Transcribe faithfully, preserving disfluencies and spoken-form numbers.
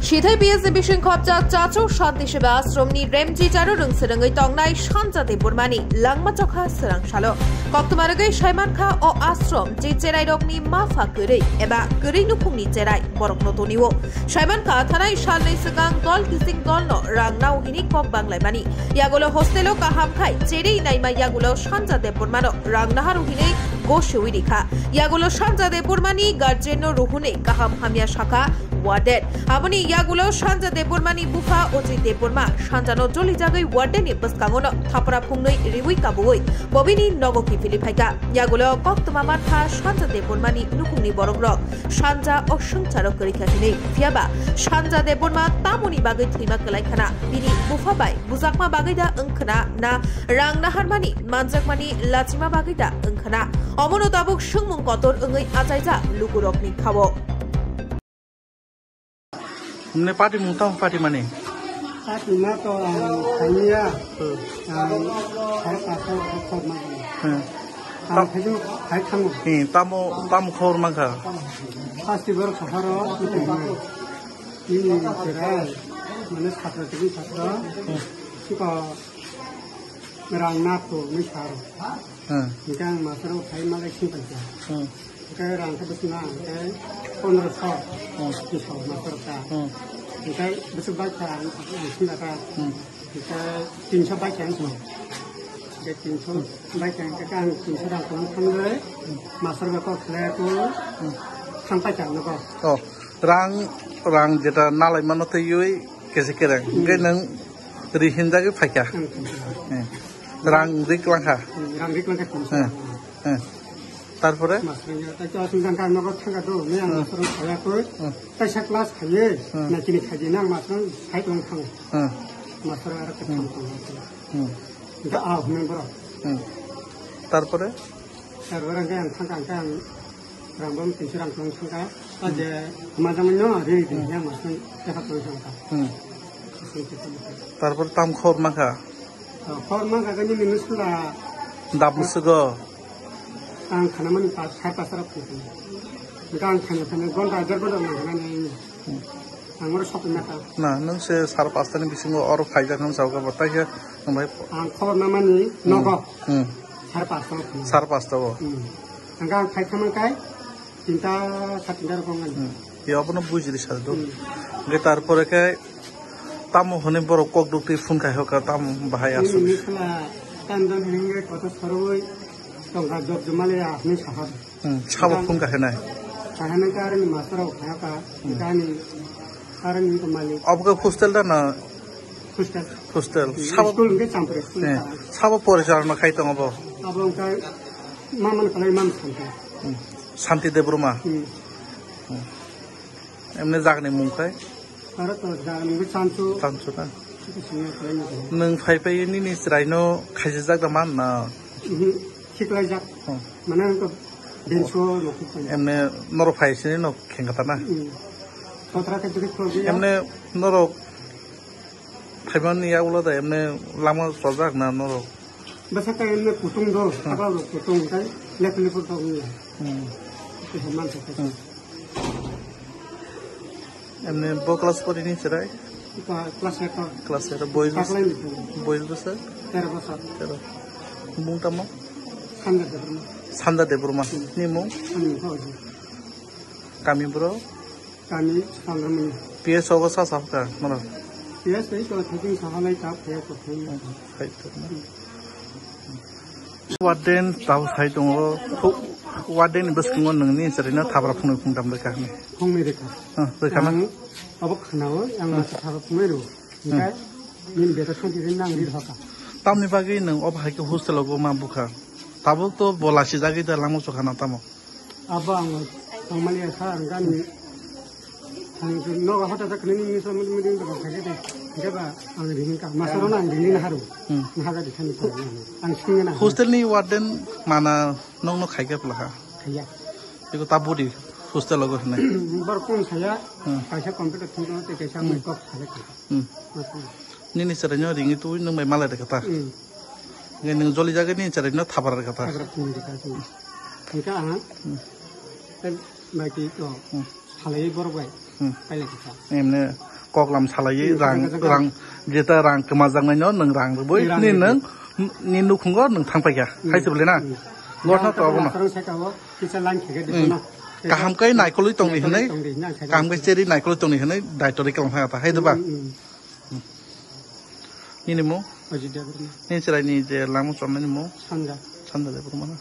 Sithai B S A bising khopjak Chachu Shanti Seva Ashramni Remji Charu rwngswrwngwi tongnai Sanja Debbarmani langma chokha swrang salo. Koktwma rwgwi saimankha o ashram je cherairokni mapha kwrwi eba kwrwi nukhungni cherai borokno tonio. Saimankha thanai salnwi swkang dol kising dolno rang nao hinwi kok banglaimani. Yagulo hostelo kaham khai cherwi naima yagulo Sanja Debbarmano rang naharu hinwi gosiwi rikha. Yagulo Sanja Debbarmani guardianno ruhunwi kaham hamya sakha warden. Aboni yagulo Sanja Debbarmani bupha Ojit Debbarma Sanjano jolijagwi wardenni bwskangono thapra phungnwi riwi kabuwi bobini nogo kiphilwi phaikha. Yagulo koktwma mankha Sanja Debbarmani nukhungni borokrok Sanja o swngcharo kwrwikha hinwi. Phiyaba Sanja Debbarma tamoni bagwi thwima kwlaikhana? Bini bupha bai bujakma bagwi da wngkhwna, na rang naharmani manjakmani lachima bagwi da wngkhwna? Omono tabuk swngmung kotor wngwi achaijak lukurokni khao. Hwnwi party mung tamo party mani? Party ma to ang khaimya. Hmm. Ang sare pasto khor ma. Hmm. Ang khaju khai thango. Hmm, tamo, tamo khor mankha? Pasti bor khoro. Ini cherai. Mane satra tini satra. Hmm. Siko rang na to ni saro. Hmm. Hingke ang masaro khai malai sing paikha. Hmm. Hingke rang khe bwswk na hingke pondro so, hmm, biso masaro ka. Hmm. Hingke bwswk bai kha ang, ang sing da ka. Hmm. Hingke tinso bai kha ang song. Hingke tinso bai kha hingke ang tinso rang tong thang le, hmm, masaro ba kok khle ko, hmm, thang paikha nogo. Oh, rang, rang jeta nalai mano tei yui kesi kereng. Hmm. Hingke nang ri hinjagwi phaikha. Hmm. Hmm. Rang ri klangkha. Hmm, rang ri klangkha. Hmm. Hmm. Tarpore? Masrang ya, tai to asung jang kang nogo thangka do, ne ang, hmm, masrang khaya koi. Hmm. Kaisa class khaye, hmm, na kini khaji nang masrang sai tong thang. Hmm. Masrang ara ke thang tong. Hmm. Ga a hme bro. Hmm. Tarpore? Tarpore ga ang thangka ang rang bom tin rang tong thangka. Aje, hmm, majang no ri di, hmm, yang masrang ya tong thangka. Hmm. Asung ke tong. Tarpore tam khor mankha? Khor mankha gani ni nusla. Dab musugo. Ang khanamani pas, sar pas rok khana. Ga ang khana khana gonta, der gonta nang khana ni. Hmm. Ang oro sokwi mata. Na, nung se sar pasta ni bisingo oro phaijak nung sauka batai khe, nung bai. Ang khobor namani, hmm, nogo. Hmm. Sar pasta o khana. Sar pasta o. Hmm. Ang ga ang khai khamang kai, tinta, sa tinta rok ngan. Hmm. Ya, abono bujiri sa do. Hmm. Ge tarpore khe, tamo hwnwi borok kok duk twi phone khai hoka, tamo bahai asuk. Nini khela, tam don hwnwi koto soroi, tongka job jumale ya, hwnwi sahar. Hmm, sabo phone kahenai. Kahenai ka aroni master rok phaya ka, hmm, kani aroni ko malik. Obo ke hostel da na? Hostel. Hostel. Hmm, sabo, school hingke Champre school, eh, ka. Sabo porichalona khai tongo bo? Abo hingke maman kalai mam santi. Hmm. Santi Debbarma. Hmm. Hmm. Emne jagani mung khai? Aro to jagani mung Chanchu. Chanchu na? Sini kalai mung. Nwng phai phai nini chwraino khaijajak da man na? Mhm. Khiklaijak. Hmm. Mane ang to benso no khiklai. Emne norok phai sini no khengkata na? Hmm. Kotra ke dukhi khogya. Emne norok phaimani yagulo da emne lama chojak na norok? Bwswk khe emne kutung do, hmm, sakla rok kutung, tai lephar lephar tong ya. Hmm. Kisa man sa khe. Hmm. Emne bo class pori ni chwrai? Ka-, class eight o. Class eight o, boys bwswk? Taklai ni thung. Boys bwswk? Tero bosor. Tero. Bung tamo? Sanja Debbarma. Sanja Debbarma. Hmm. Ni mung? Ani mung kho. Kami bro? Kami Sandramani. P S o sa sa ka, mano? P S o ito, thaking sahalai ta, phaya ko phaya. Hmm, hai to na. Warden tau sai tongo, warden ni bwskango nwngni chwraino thabra phunui phung tam rwkha hwnwi. Phungnwi rwkha. Hmm, rwkha na? Ang abo khwnao, ang, hmm, masa thabra phungnai rwo. Hmm. Hingkhe nini beta santi rin nang rir hoka. Tamni bagwi nwng o bahai khe hostel o ma bukha? Tabuk to bo lachijagwi da langma chukha na tamo? Abo ang tongmani asa ang gani. Ang nogo hota ta khnini misa mili mili ba khaje de. Hingkhe ba ang ringka. Masaro na ang ringni naharu. Hmm. Nahaga di khani ko. Ang singna. Hostel ni warden mana nokno khaikha phlaha? Khaiya. Iko tabudi hostel logo hwnwi. Bar kon khaiya. Hmm. Kaisa computer thungno te kaisa, hmm, mai kok khale kha. Hmm. Nini chwraino ringwi twi nwng bai malai rwkha ta? Hmm. Nge nwng joli jagwi nini chwraino thabra rwkha ta? Thabra phunui rwkha ta. Hingkhe aha. Hmm. Tei bai twi to. Hmm. Salai borok bai. Hmm. Pailai kha ta. Emne Koklam salaiwi rang, rang, jeta rang kwmajaknaino nwng rang rwbwi ni nwng ni nukhungo nwng thangpaikha. Hai se bwlai na? Gotno to abono. Aswrwng saka o kisa line khege di kono. Kaham kai naikolwi tongni hwnwi, kaham kai cheri naikolwi tongni hwnwi daitwrwi kwlang thangkha ta, hai de ba? Nini mung? Ajit Debbarma. Nini chwraini je lama chomnani mung? Sanja. Sanja Debbarma na?